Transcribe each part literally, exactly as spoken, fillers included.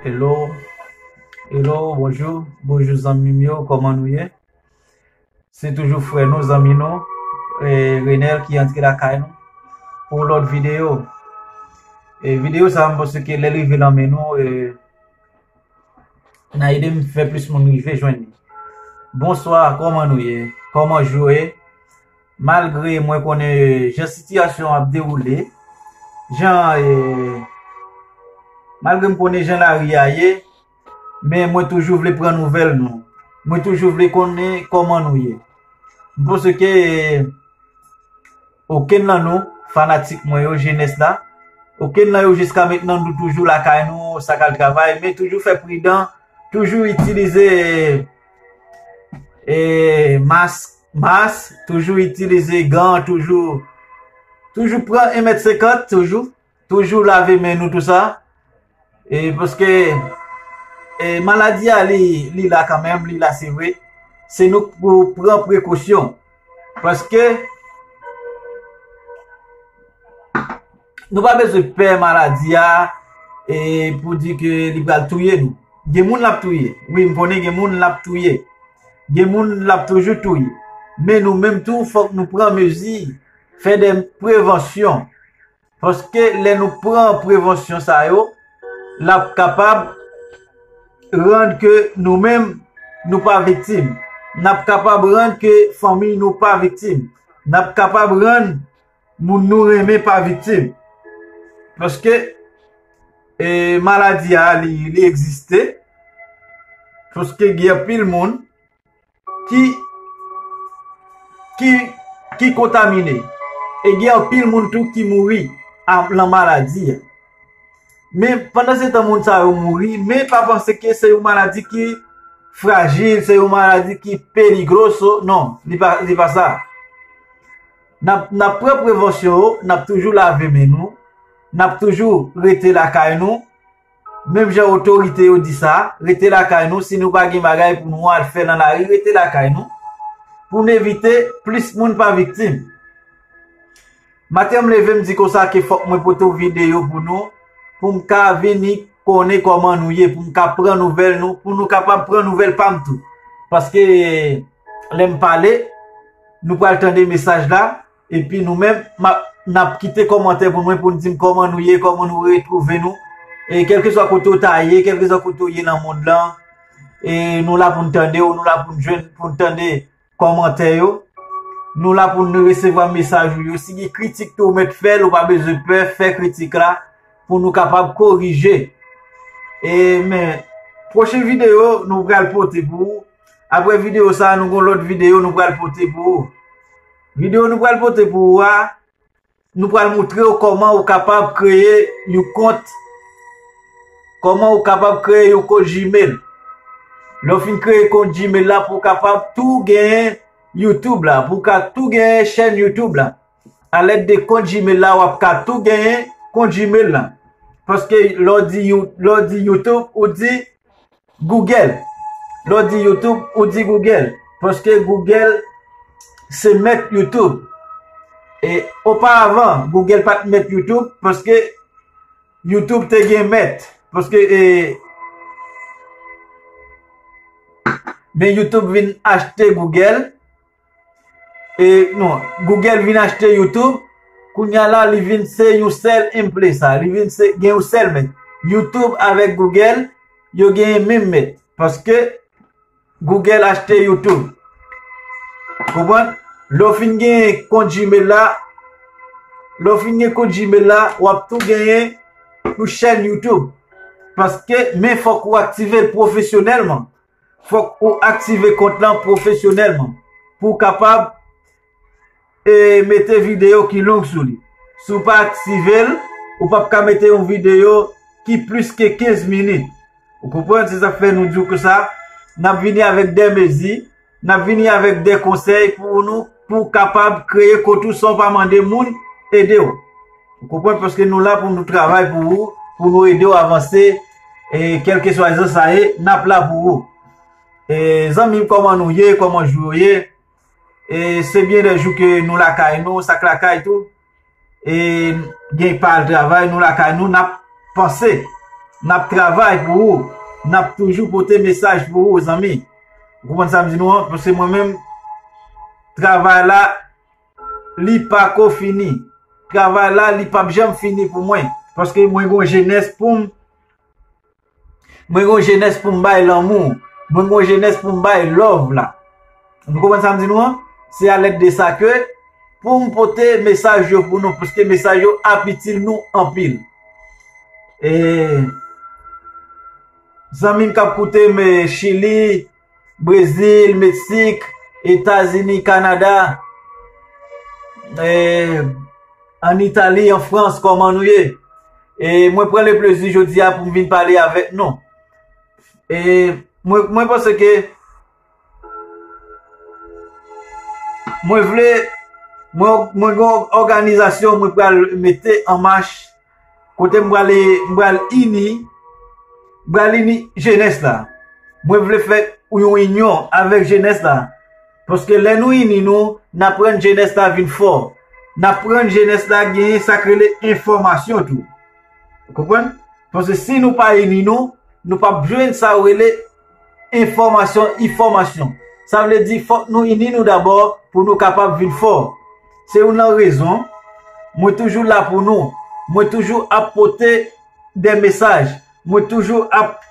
Hello, hello, bonjou, bonjou zanmi m yo, kòman nou ye? Se toujou frè nou, zanmi nou, e, Renel ki antre lakay nou pou lòt videyo. E videyo sa, m panse ke lè l rive nan men nou, e, n a ede m fè plis moun rive jwenn li. Bonswa, kòman nou ye? Kòman jou ye? Malgre mwen konnen jan sitiyasyon ap dewoule, jan, e, malgre m konnen jan lari a ye, men mwen toujou vle pran nouvèl nou. Mwen toujou vle konnen kòman nou ye. M panse ke okenn nan nou, fanatik mwen yo, jenès la, okenn nan yo jiska mentnan nou toujou lakay nou, sa k al travay, men toujou fè pridan, toujou itilize, e, mas, mas, toujou itilize gan, toujou, toujou pran en mèt senkant, toujou, toujou lave men nou, tou sa. E paske, e, maladi a, li, li la kanmenm, li la, se vre. Se nou k pou pran prekosyon. Paske nou pa bezwen pè maladi a, e, pou di ke li pral touye nou. Gen moun l ap touye. Wi, m konnen gen moun l ap touye. Gen moun l ap toujou touye. Men nou menm tou, fòk nou pran mezi, fè de prevansyon. Paske lè nou pran prevansyon sa yo, l ap kapab rann ke nou menm, nou pa viktim. N ap kapab rann ke fanmi nou pa viktim. N ap kapab rann moun nou renmen pa viktim. Paske, e, maladi a, li, li egziste. Paske gen anpil moun ki, ki, ki kontamine. E gen anpil moun tou ki mouri a, nan maladi a. Men pandan se tan moun sa yo mouri, men pa panse ke se yon maladi ki frajil, se yon maladi ki peligroso. Non, li pa, li pa sa. N ap, n ap pran prevansyon yo, n ap toujou lave men nou, n ap toujou rete lakay nou. Menm jan otorite yo di sa, rete lakay nou, si nou pa gen bagay pou nou al fè nan lari, rete lakay nou, pou n evite plis moun pa viktim. Maten m leve, m di konsa ke fòk mwen pote yon videyo pou nou, pou m ka vini konnen kòman nou ye, pou m ka pran nouvèl nou, pou nou kapab pran nouvèl pa m tou. Paske lè m pale, nou pral tande mesaj la, epi nou menm, m ap, n ap kite kòmantè pou mwen, pou n di m kòman nou ye, kòman nou retwouve nou. E kèlkeswa kote w ta ye, kèlkeswa kote w ye nan mond lan, e nou la pou n tande w, nou la pou n jwenn, pou n tande kòmantè yo. Nou la pou n resevwa mesaj ou yo. Si gen kritik tou, ou mèt fè l, ou pa bezwen pè, fè kritik la pou nou kapab korije. E men, pwochen videyo nou pral pote pou ou. Apre videyo sa, nou gon lòt videyo nou pral pote pou ou. Videyo nou pral pote pou ou a, nou pral montre w kòman ou kapab kreye yon kont, kòman ou kapab kreye yon kont Gmail. Lè w fin kreye kont Gmail la, pou w kapab tou genyen YouTube la, pou w ka tou genyen chèn YouTube la. Alèd de kont Gmail la, w ap ka tou genyen kont Gmail la. Paske lè w di You-, lè w di YouTube, ou di Google. Lè w di YouTube, ou di Google. Paske Google se mèt YouTube. E oparavan, Google pa t mèt YouTube, paske YouTube te gen mèt. Paske, e, men YouTube vin achte Google. E, non, Google vin achte YouTube. Kounye a la, li vin se yon sèl emplesa. Li vin se, gen yon sèl mèt. YouTube avèk Google, yo genyen menm mèt. Paske Google achte YouTube. Konprann? Lè w fin gen kont Gmail la, lè w fin gen kont Gmail la, w ap tou genyen yon chèn YouTube. Paske, men fòk ou aktive l pwofesyonèlman. Fòk ou aktive kont lan pwofesyonèlman. Pou w kapab e mete videyo ki long sou li. Si w pa aktive l, ou p ap ka mete yon videyo ki plis ke kenz minit. Ou konprann? Se sa k fè nou di w konsa, n ap vini avèk de mezi, n ap vini avèk de konsèy pou nou, pou w kapab kreye kont ou san w pa mande moun ede w. Ou konprann? Paske nou la pou nou travay pou ou, pou nou ede w avanse, e kèlkeswa jan sa ye, n ap la pou ou. E zanmi m, kòman nou ye? Kòman jou yo ye? E se byen de jou ke nou lakay nou, sa k lakay tou. E gen pa al travay, nou lakay nou, n ap panse. n ap travay pou ou. N ap toujou pote mesaj pou ou, zanmi. Ou konprann sa m di nou an? Paske mwen menm, travay la, li pa ko fini. Travay la, li p ap janm fini pou mwen. Paske mwen gon jenès pou m, mwen gon jenès pou m bay lanmou. Mwen gon jenès pou m bay love la. Nou konprann sa m di nou an? Se alèd de sa ke pou m pote mesaj yo pou nou, paske mesaj yo ap itil nou anpil. E zanmi m k ap koute m, e, Chili, Brezil, Meksik, Etazini, Kanada, e, ann Itali, an Frans, kòman nou ye? E mwen pran le plezi jodi a pou m vin pale avèk nou. E mwen, mwen panse ke mwen vle, mwen, mwen gen yon òganizasyon mwen pral mete an mach, kote m pral, m pral ini, m pral ini jenès la. Mwen vle fè yon inyon avèk jenès la. Paske lè nou ini nou, n ap rann jenès la vin fò. N ap rann jenès la genyen sa k rele enfòmasyon tou. Ou konprann? Paske si nou pa ini nou, nou p ap jwenn sa yo rele enfòmasyon, enfòmasyon. Sa vle di, fòk nou ini nou dabò pou nou kapab vin fò. Se youn nan rezon, mwen toujou la pou nou. Mwen toujou ap pote de mesaj. Mwen toujou ap,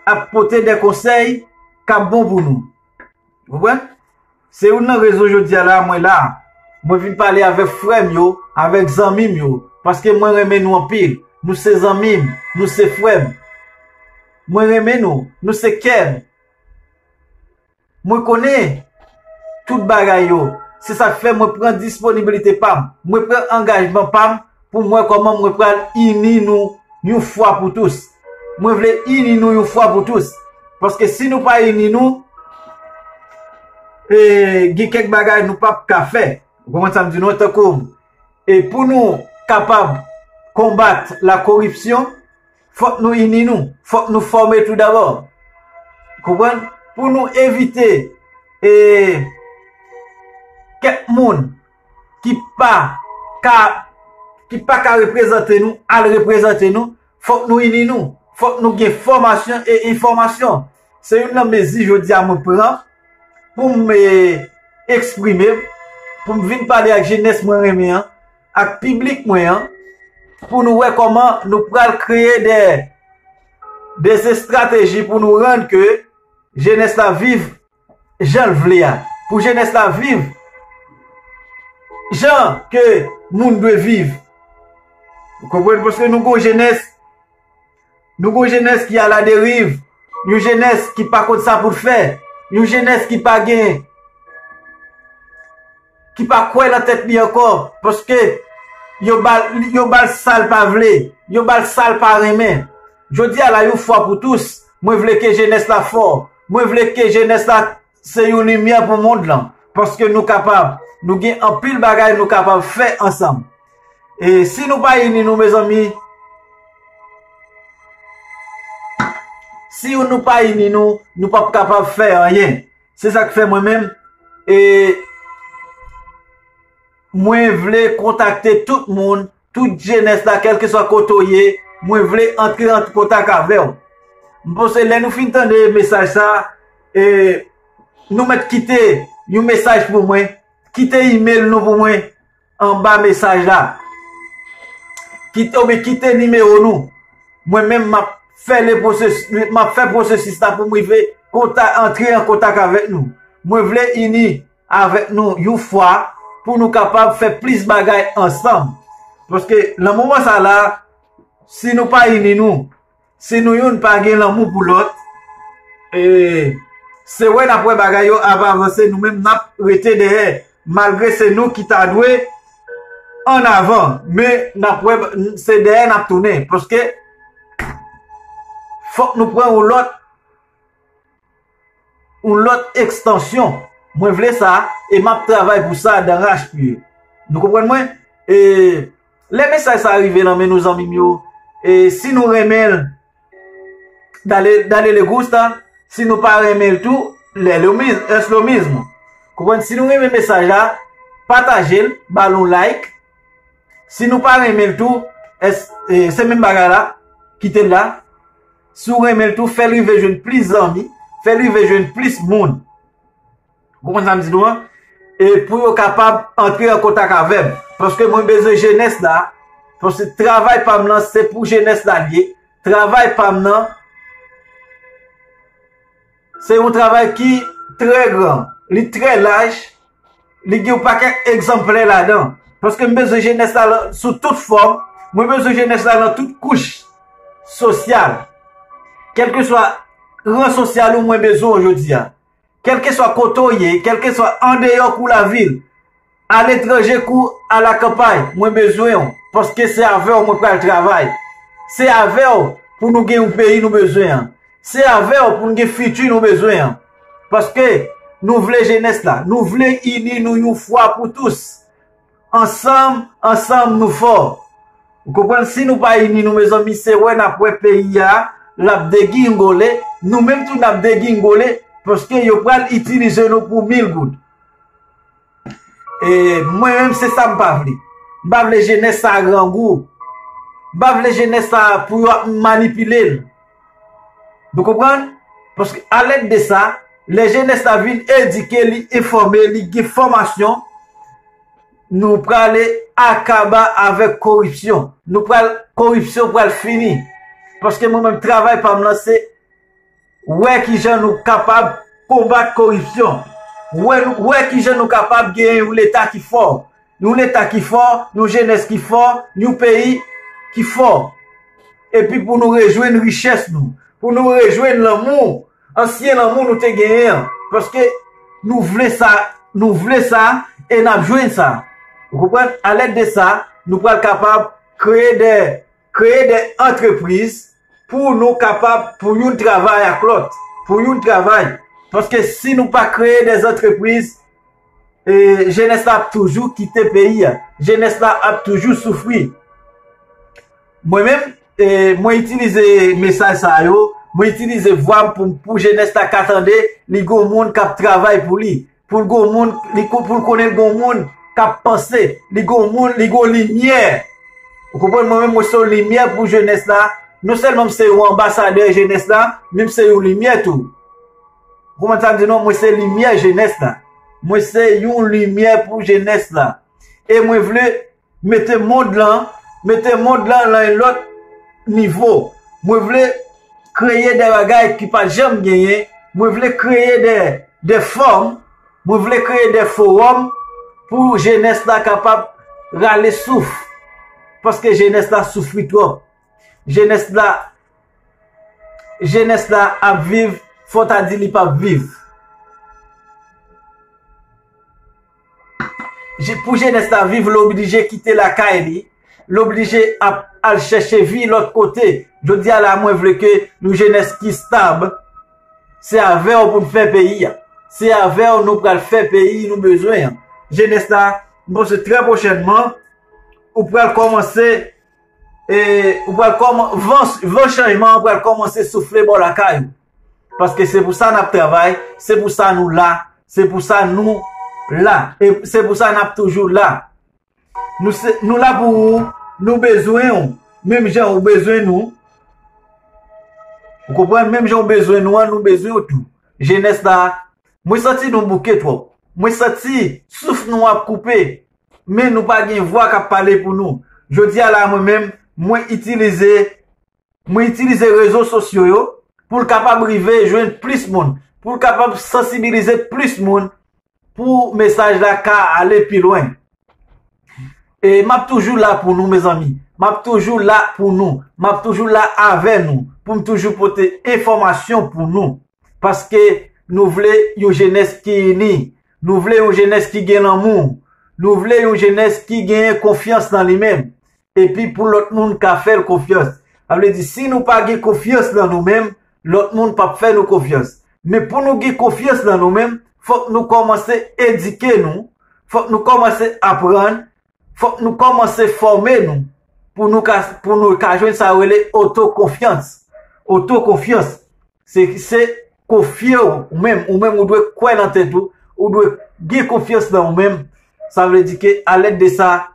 ap pote de konsèy k ap bon pou nou. Ou konprann? Se youn nan rezon jodi a la, mwen la. Mwen vin pale avèk frè m yo, avèk zanmi m yo, paske mwen renmen nou anpil. Nou se zanmi m, nou se frè m. Mwen renmen nou, nou se kè m. Mwen konnen tout bagay yo. Se sa k fè mwen pran disponibilite pa m. Mwen pran angajman pa m pou m wè kòman mwen pral ini nou yon fwa pou tous. Mwen vle ini nou yon fwa pou tous. Paske si nou pa ini nou, e, gen kèk bagay nou p ap ka fè. Ou konprann sa m di nou? Tankou, e pou nou kapab konbat la koripsyon, fòk nou ini nou, fòk nou fòme tou dabò. Konprann? Pou nou evite, e, kèk moun ki pa ka, ki pa ka reprezante nou, al reprezante nou, fòk nou ini nou, fòk nou gen fòmasyon e enfòmasyon. Se youn nan mezi jodi a mwen pran pou m, e, eksprime m, pou m vin pale ak jenès mwen renmen an, ak piblik mwen an, pou nou wè kòman nou pral kreye de, de estrateji pou nou rann ke jenès la viv jan l vle a. Pou jenès la viv jan ke moun dwe viv. Ou konprann? Paske nou gon jenès, nou gon jenès ki aladeriv, yon jenès ki pa konn sa pou l fè, yon jenès ki pa gen, ki pa kwè nan tèt li ankò, paske yo ba l, yo ba l sa l pa vle, yo ba l sa l pa renmen. Jodi a la, yon fwa pou tous, mwen vle ke jenès la fò, mwen vle ke jenès la se yon limyè pou mond lan, paske nou kapab, nou gen anpil bagay nou kapab fè ansanm. E si nou pa ini nou, mezanmi, si nou pa ini nou, nou p ap kapab fè anyen. Se sa k fè mwen menm, e mwen vle kontakte tout moun, tout jenès la, kèlkeswa kote w ye, mwen vle antre an kontak avè w. M panse lè nou fin tande mesaj sa, e nou mèt kite yon mesaj pou mwen, kite email nou pou mwen anba mesaj la. Kite, oubyen kite nimewo nou. Mwen menm, m ap fè le pwosesis, m ap fè pwosesis la pou m rive kontak, antre an kontak avèk nou. Mwen vle ini avèk nou yon fwa pou nou kapab fè plis bagay ansanm. Paske nan moman sa la, si nou pa ini nou, si nou youn pa gen lanmou pou lòt, e, se wè n ap wè bagay yo ap avanse, nou menm n ap rete dèyè. Malgre se nou ki ta dwe an avan, men n ap wè se dèyè n ap tounen. Paske fòk nou pran yon lòt yon lòt ekstansyon. Mwen vle sa, e m ap travay pou sa d'arrache-pied. Nou konprann mwen? E lè mesaj sa rive nan men nou, zanmi m yo, e si nou renmen l, dale, dale le gusta, si nou pa renmen l tou, le lo mis-, es lo mismo. Konprann? Si nou renmen mesaj la, pataje l, ba l yon like, si nou pa renmen l tou, es-, e, se menm bagay la, kite l la. Si w renmen l tou, fè l rive jwenn plis zanmi, fè l rive jwenn plis moun. Ou konprann sa m di nou an? E pou yo kapab antre an kontak avè m. Paske mwen bezwen jenès la. Paske travay pa m nan, se pou jenès la l ye. Travay pa m nan, se yon travay ki trè gran, li trè laj, li gen yon pakèt egzanplè ladan. Paske m bezwen jenès la sou tout fòm, mwen bezwen jenès la nan tout kouch sosyal. Kèlkeswa ran sosyal ou, mwen bezwen w jodi a. Kèlkeswa kote w ye, kèlkeswa andeyò kou lavil, aletranje kou alakanpay, mwen bezwen w, paske se avè w mwen pral travay. Se avè w pou nou gen yon peyi nou bezwen an. Se avè w pou n gen fiti nou bezwen an. Paske nou vle jenès la, nou vle ini nou yon fwa pou tous. Ansanm, ansanm nou fò. Ou konprann? Si nou pa ini nou, mezanmi, se wè n ap wè peyi a, l ap degingole. Nou menm tou n ap degingole, paske yo pral itilize nou pou mil goud. E mwen menm, se sa m pa vle. M pa vle jenès sa grangou. M pa vle jenès sa pou yo ap manipile l. Nou konprann? Paske alèd de sa, lè jenès la vin edike, li enfòme, li gen fòmasyon, nou prale akaba avèk koripsyon. Nou pral, koripsyon pral fini. Paske mwen menm, travay pa m lan, se wè kijan nou kapab konbat koripsyon. Wè, wè kijan nou kapab gen yon leta ki fò. Yon leta ki fò, yon jenès ki fò, yon peyi ki fò. Epi pou nou rejwenn richès nou, pou nou rejwenn lanmou, ansyen lanmou nou te genyen an. Paske nou vle sa, nou vle sa, e n ap jwenn sa. Ou konprann? Alèd de sa, nou pral kapab kreye de, kreye de antrepriz pou nou kapab, pou youn travay ak lòt, pou youn travay. Paske si nou pa kreye de antrepriz, e, jenès la ap toujou kite peyi a. Jenès la ap toujou soufri. Mwen menm, e, mwen itilize mesaj sa yo, mwen itilize vwa m pou, pou jenès la ka tande, li gon moun k ap travay pou li. Pou l gon moun, li ko-, pou l konnen l gon moun k ap panse, li gon moun, li gon limyè. Ou konprann? Mwen menm, mwen se yon limyè pou jenès la. Non sèlman m se yon anbasadè jenès la, men m se yon limyè tou. Ou konprann sa m di nou? Mwen se limyè jenès la. Mwen se yon limyè pou jenès la. E mwen vle mete mond lan, mete mond lan nan yon lòt nivo. Mwen vle kreye de bagay ki pa t janm genyen. Mwen vle kreye de, de fòm. Mwen vle kreye de fowòm pou jenès la kapab rale souf. Paske jenès la soufri twòp. Jenès la, jenès la ap viv, fò ta di li p ap viv. Je-, pou jenès la viv, l oblije kite lakay li, l oblije ap al chèche vi lòt kote. Jodi a la, mwen vle ke yon jenès ki stab, se avè w pou n fè peyi a. Se avè w nou pral fè peyi nou bezwen an. Jenès la, m panse trè pwochènman, ou pral kòmanse, e, ou pral kòman-, van, van chanjman an pral kòmanse soufle bò lakay ou. Paske se pou sa n ap travay, se pou sa nou la, se pou sa nou la, e se pou sa n ap toujou la. Nou se, nou la pou ou, nou bezwen ou, menm jan ou bezwen nou. Ou konprann? Menm jan ou bezwen nou an, nou bezwen ou tou. Jenès la, mwen santi nou bouke twòp. Mwen santi souf nou ap koupe, men nou pa gen vwa k ap pale pou nou. Jodi a la, mwen menm, mwen itilize, mwen itilize rezo sosyo yo pou l kapab rive jwenn plis moun, pou l kapab sansibilize plis moun, pou mesaj la ka ale pi lwen. E m ap toujou la pou nou, mezanmi. M ap toujou la pou nou. M ap toujou la avè nou, pou m toujou pote enfòmasyon pou nou. Paske nou vle yon jenès ki ini. Nou vle yon jenès ki gen lanmou. Nou vle yon jenès ki genyen konfyans nan li menm. Epi pou lòt moun ka fè l konfyans. Sa vle di, si nou pa gen konfyans nan nou menm, lòt moun p ap fè nou konfyans. Men pou nou gen konfyans nan nou menm, fòk nou kòmanse edike nou, fòk nou kòmanse aprann, fòk nou kòmanse fòme nou, pou nou ka, pou nou ka jwenn sa yo rele otokonfyans. Otokonfyans, se, se konfye w ou menm, ou menm ou dwe kwè nan tèt ou, ou dwe gen konfyans nan ou menm. Sa vle di ke alèd de sa,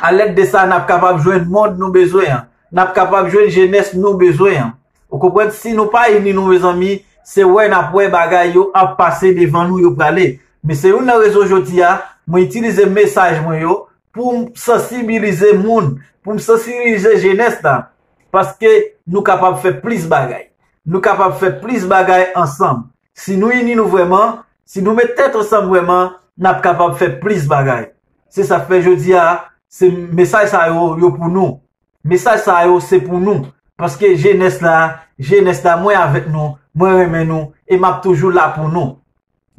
alèd de sa, n ap kapab jwenn mond nou bezwen an. n ap kapab jwenn jenès nou bezwen an. Ou konprann? Si nou pa ini nou, mezanmi, se wè n ap wè bagay yo ap pase devan nou, yo prale. Men se youn nan rezon jodi a, mwen itilize mesaj mwen yo pou m sansibilize moun, pou m sansibilize jenès la. Paske nou kapab fè plis bagay. Nou kapab fè plis bagay ansanm. Si nou ini nou vrèman, si nou met tèt ansanm vrèman, n ap kapab fè plis bagay. Se sa k fè jodi a, se mesaj sa yo, yo pou nou. Mesaj sa yo, se pou nou. Paske jenès la, jenès la, mwen avèk nou, mwen renmen nou, e m ap toujou la pou nou.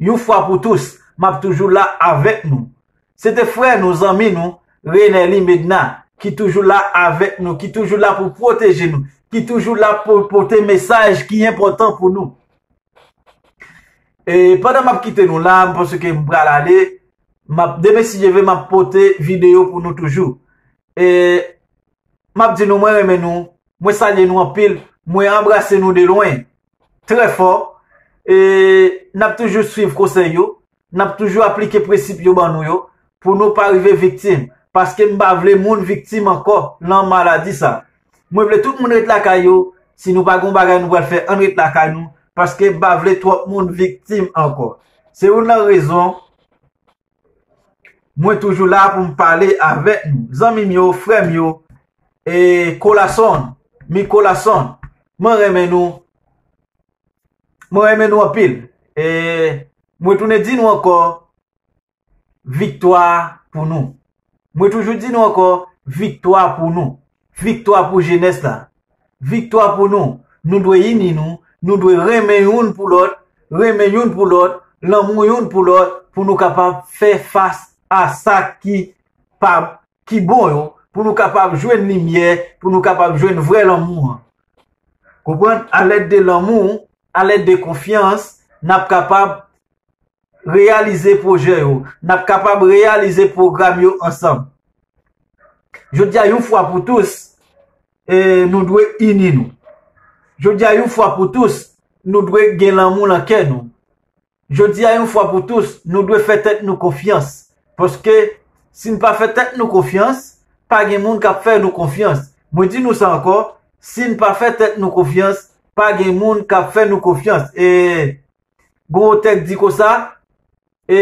Yon fwa pou tous, m ap toujou la avèk nou. Se te frè nou, zanmi nou, Renelly Medna, ki toujou la avèk nou, ki toujou la pou pwoteje nou, ki toujou la pou pote mesaj ki enpòtan pou nou. E pandan m ap kite nou la, m panse ke m pral ale, m ap, demen si Dye vle, m ap pote videyo pou nou toujou. E m ap di nou, mwen renmen nou, mwen salye nou anpil, mwen anbrase nou de lwen, trè fò. E n ap toujou swiv konsèy yo, n ap toujou aplike prensip yo ban nou yo, pou nou pa rive viktim. Paske m pa vle moun viktim ankò nan maladi sa. Mwen vle tout moun ret lakay yo. Si nou pa gen yon bagay nou pral fè, ann ret lakay nou. Paske m pa vle twòp moun viktim ankò. Se youn nan rezon mwen toujou la pou m pale avèk nou. Zanmi m yo, frè m yo, e Kolason, mi Kolason, mwen renmen nou. Mwen renmen nou anpil. E mwen tounen di nou ankò, viktwa pou nou. Mwen toujou di nou ankò, viktwa pou nou. Viktwa pou jenès la. Viktwa pou nou. Nou dwe ini nou. Nou dwe renmen youn pou lòt. Renmen youn pou lòt. Lanmou youn pou lòt. Pou nou kapab fè fas a sa ki pa, ki bon yo. Pou nou kapab jwenn limyè. Pou nou kapab jwenn vrè lanmou an. Konprann? Alèd de lanmou, alèd de konfyans, n ap kapab reyalize pwojè yo. N ap kapab reyalize pwogram yo ansanm. Jodi a, yon fwa pou tous, e, nou dwe ini nou. Jodi a, yon fwa pou tous, nou dwe gen lanmou nan kè nou. Jodi a, yon fwa pou tous, nou dwe fè tèt nou konfyans. Paske, si n pa fè tèt nou konfyans, pa gen moun k ap fè nou konfyans. Mwen di nou sa ankò, si n pa fè tèt nou konfyans, pa gen moun k ap fè nou konfyans. E, gon tèks di konsa, e,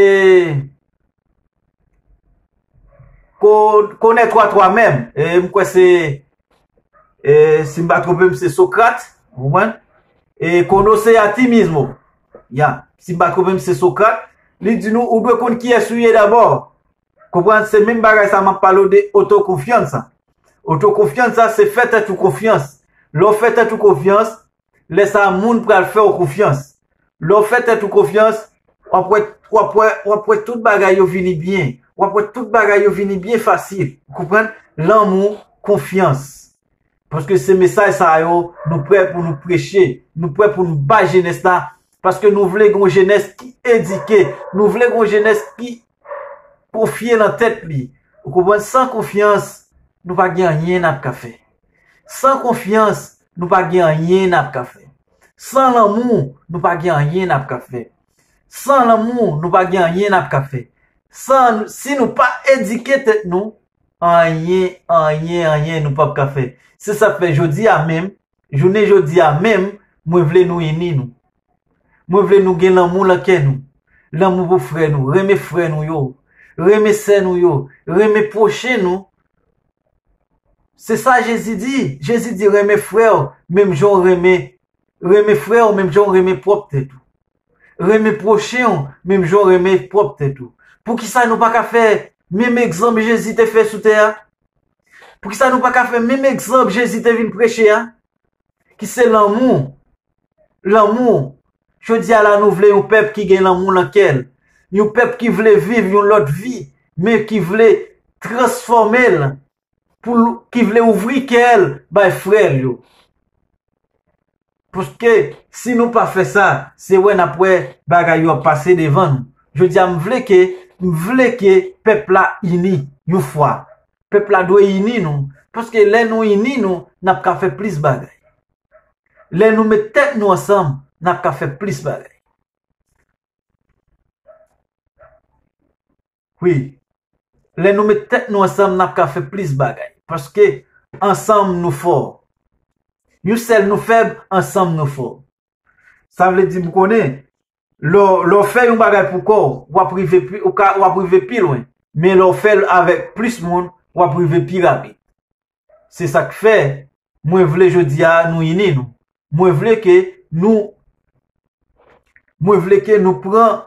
ko-, connais-toi toi-même. E, m kwè se, e, si m pa twonpe m, se Socrate, ou konprann? E, conoce a ti mismo. Ya, si m pa twonpe m, se Socrate. Li di nou, ou dwe konn kiyès ou ye dabò. Konprann? Se menm bagay sa m ap pale w de otokonfyans sa. Otokonfyans sa, se fè tèt ou konfyans. Lè w fè tèt ou konfyans, lè sa a, moun pral fè w konfyans. Lè w fè tèt ou konfyans, w ap wè, w ap wè, w ap wè tout bagay yo vini byen. W ap wè tout bagay yo vini byen fasil. Ou konprann? Lanmou, konfyans. Paske se mesaj sa yo, nou prè pou nou preche. Nou prè pou nou bay jenès la. Paske nou vle gen yon jenès ki edike. Nou vle gen yon jenès ki konfye nan tèt li. Ou konprann? San konfyans, nou pa gen anyen n ap ka fè. San konfyans, nou pa gen anyen n ap ka fè. San lanmou, nou pa gen anyen n ap ka fè. San lanmou, nou pa gen anyen n ap ka fè. San, si nou pa edike tèt nou, anyen, anyen, anyen nou p ap ka fè. Se sa k fè jodi a menm, jounen jodi a menm, mwen vle nou ini nou. Mwen vle nou gen lanmou nan kè nou. Lanmou pou frè nou, renmen frè nou yo, renmen sè nou yo, renmen pwochen nou. Se sa Jezi di. Jezi di, renmen frè w, menm jan w renmen, renmen frè w, menm jan w renmen pwòp tèt ou. Renmen pwochen w, menm jan w renmen pwòp tèt ou. Poukisa nou pa ka fè menm egzanp Jezi te fè sou tè a? Poukisa nou pa ka fè menm egzanp Jezi te vin preche a? Ki se lanmou. Lanmou. Jodi a la, nou vle yon pèp ki gen lanmou nan kè l. Yon pèp ki vle viv yon lòt vi, men ki vle transfòme l, pou l, ki vle ouvri kè l bay frè l yo. Paske si nou pa fè sa, se wè n ap wè bagay yo ap pase devan nou. Jodi a, m vle ke, m vle ke pèp la ini yon fwa. Pèp la dwe ini nou. Paske lè nou ini nou, n ap ka fè plis bagay. Lè nou met tèt nou ansanm, n ap ka fè plis bagay. Wi. Lè nou met tèt nou ansanm, n ap ka fè plis bagay. Paske ansanm nou fò. Yon sèl nou fèb, ansanm nou fò. Sa vle di, m konnen, lè w, lè w fè yon bagay pou kò w, w ap rive pi, ou ka, w ap rive pi lwen. Men lè w fè l avèk plis moun, w ap rive pi rapid. Se sa k fè, mwen vle jodi a nou ini nou. Mwen vle ke nou, mwen vle ke nou pran,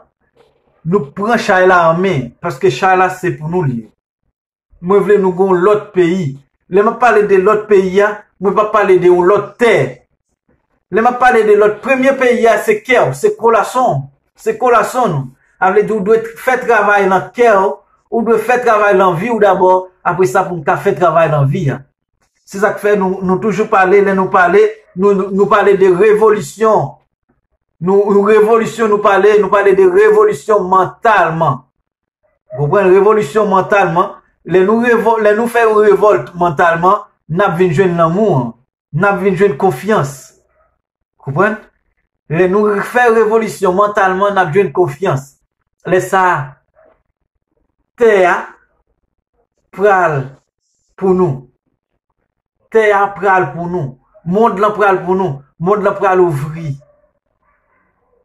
nou pran chay la an men, paske chay la se pou nou li ye. Mwen vle nou gon lòt peyi. Lè m ap pale de lòt peyi a, mwen p ap pale de yon lòt tè. Lè m ap pale de lòt, premye peyi a se kè w, se kolason, se kolason nou. A vle di ou dwe fè travay lan kè w, ou dwe fè travay lan vi w dabò, apre sa pou n ka fè travay lan vi a. Se sa k fè nou, nou toujou pale, lè nou pale, nou, nou, nou pale de revolisyon. Nou, nou revolisyon, nou pale, nou pale de revolisyon mantalman. Konprann? Revolisyon mantalman. Lè nou revò-, lè nou fè yon revòlt mantalman, n ap vin jwenn lanmou an. N ap vin jwenn konfyans. Konprann? Lè nou fè revolisyon mantalman, n ap jwenn konfyans. Lè sa a, tè a pral pou nou. Tè a pral pou nou. Mond lan pral pou nou. Mond lan pral ouvri.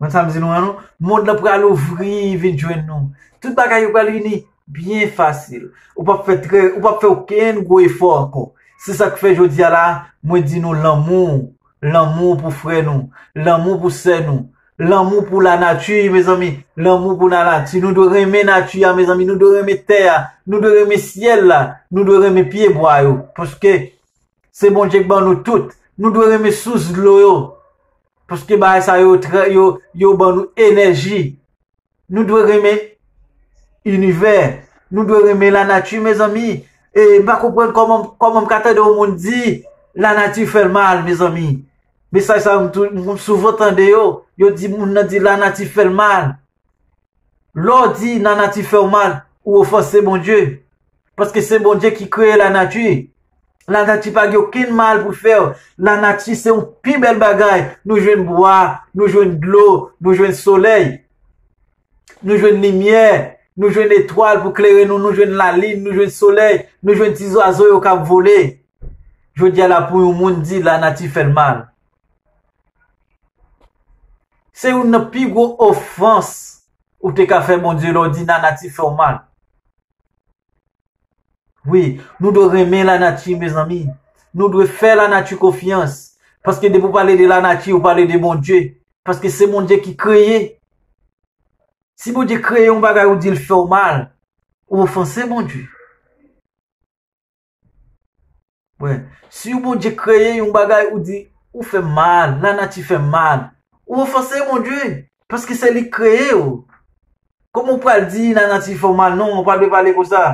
Mwen sa m di nou an non. Mond lan pral ouvri vin jwenn nou. Tout bagay yo pral vini byen fasil. Ou p ap fè trè, ou p ap fè okenn gwo efò ankò. Se sa k fè jodi a la, mwen di nou lanmou, lanmou pou frè nou, lanmou pou sè nou, lanmou pou lanati, mezanmi, lanmou pou lanati. Nou dwe renmen nati a, mezanmi, nou dwe renmen tè a, nou dwe renmen syèl la, nou dwe renmen pyebwa yo. Paske se Bondye k ban nou tout. Nou dwe renmen sous dlo yo. Paske bagay sa yo, tra-, yo, yo ban nou enèji. Nou dwe renmen inivè. Nou dwe renmen lanati, mezanmi. E m pa konprann kòman, kòman m ka tande yon moun di lanati fè l mal, mezanmi. Mesaj sa yo, m tou-, m souvan tande yo. Yo di moun nan di lanati fè l mal. Lè w di lanati fè w mal, ou ofanse Bondye. Paske se Bondye ki kreye lanati. Lanati pa gen okenn mal pou l fè w. Lanati se yon pi bèl bagay. Nou jwenn bwa, nou jwenn dlo, nou jwenn solèy. Nou jwenn limyè, nou jwenn etwal pou klere nou, nou jwenn lalin, nou jwenn solèy, nou jwenn ti zwazo yo k ap vole. Jodi a la pou yon moun di lanati fè l mal. Se youn nan pi gwo ofans ou te ka fè Bondye lè w di lanati fè w mal. Wi, nou dwe renmen lanati, mezanmi. Nou dwe fè lanati konfyans. Paske depi w pale de lanati, ou pale de Bondye. Paske se Bondye ki kreye. Si Bondye kreye yon bagay, ou di l fè w mal, ou ofanse Bondye. Wè, si yon Bondye kreye yon bagay, ou di, ou fè m mal, lanati fè m mal, ou ofanse Bondye, paske se li k kreye w. Kòman w pral di lanati fè w mal? Non, ou pa dwe pale konsa.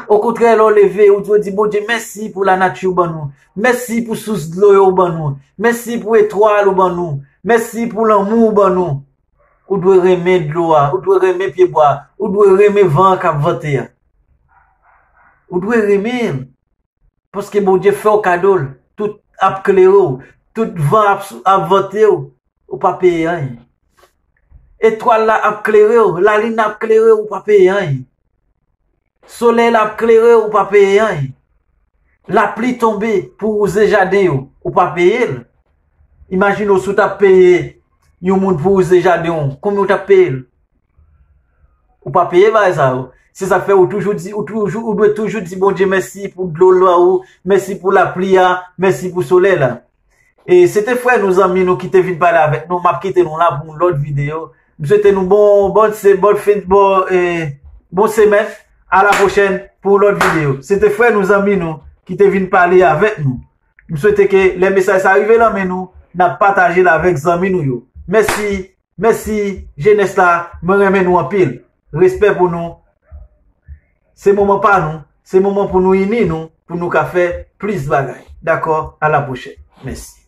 Okontrè, lè w leve, ou dwe di Bondye mèsi pou lanati ou ban nou. Mèsi pou sous dlo yo ou ban nou. Mèsi pou etwal ou ban nou. Mèsi pou lanmou ou ban nou. Ou dwe renmen dlo a, ou dwe renmen pyebwa, ou dwe renmen van an k ap vante a. Ou dwe renmen l. Paske Bondye fè w kado l. Tout ap klere w. Tout van ap, ap vante w. Ou pa peye anyen. Etwal la ap klere w. Lalin ap klere w. Ou pa peye anyen. Solèy la ap klere w. Ou pa peye anyen. Lapli tonbe pou wouze jaden yo. Ou pa peye l. Imajine w si w t ap peye yon moun pou wouze jaden w. Konbyen w t ap peye l? Ou pa peye bagay sa yo. Se sa k fè ou toujou di, ou toujou, ou dwe toujou di Bondye mèsi pou dlo l ban ou, mèsi pou lapli a, mèsi pou solèy la. E se te frè nou, zanmi nou ki te vin pale avèk nou. M ap kite nou la pou yon lòt videyo. M swete nou bon, bon, se, bon fen, bon, e, bon semèn. A la pwochèn pou yon lòt videyo. Se te frè nou, zanmi nou ki te vin pale avèk nou. M swete ke lè mesaj sa rive nan men nou, n ap pataje l avèk zanmi nou yo. Mèsi. Mèsi, jenès la, mwen renmen nou anpil. Respè pou nou. Se moman pa nou, se moman pou nou ini nou, pou nou ka fè plis bagay. Dakò? A la pwochèn. Mèsi.